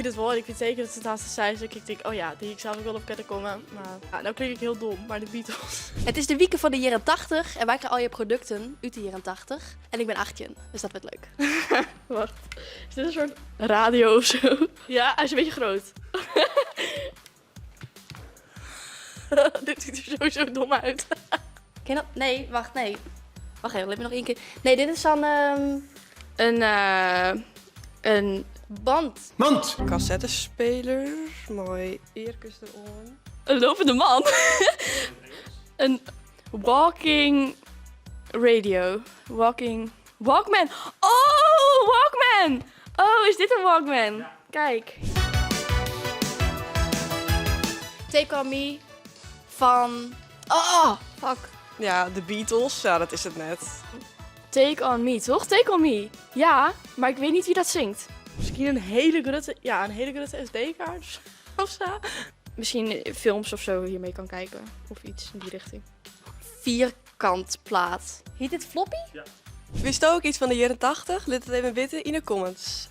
weet het wel en ik weet zeker dat ze het haast zei. Dus ik denk, oh ja, die ik zelf ook wel op kunnen komen. Maar ja, nou klink ik heel dom, maar de Beatles. Het is de wieken van de jaren 80 en wij krijgen al je producten uit de jaren 80. En ik ben 18, dus dat wordt leuk. Wacht, is dit een soort radio of zo? Ja, hij is een beetje groot. Dit ziet er sowieso dom uit. Ken je dat? Nee, wacht, nee. Wacht even, laat me nog één keer. Nee, dit is van Een band. Mand! Cassettespeler, mooi eerkus erom. Een lopende man. Een walking radio. Walking... Walkman. Oh, Walkman! Oh, is dit een Walkman? Kijk. Take On Me van... Oh, fuck. Ja, de Beatles, ja, dat is het net. Take On Me, toch? Take On Me. Ja, maar ik weet niet wie dat zingt. Misschien een hele grote, ja, een hele grote SD-kaart of zo. Misschien films of zo hiermee kan kijken. Of iets in die richting. Vierkantplaat. Heet dit floppy? Wist ook iets van de jaren 80? Laat het even weten in de comments.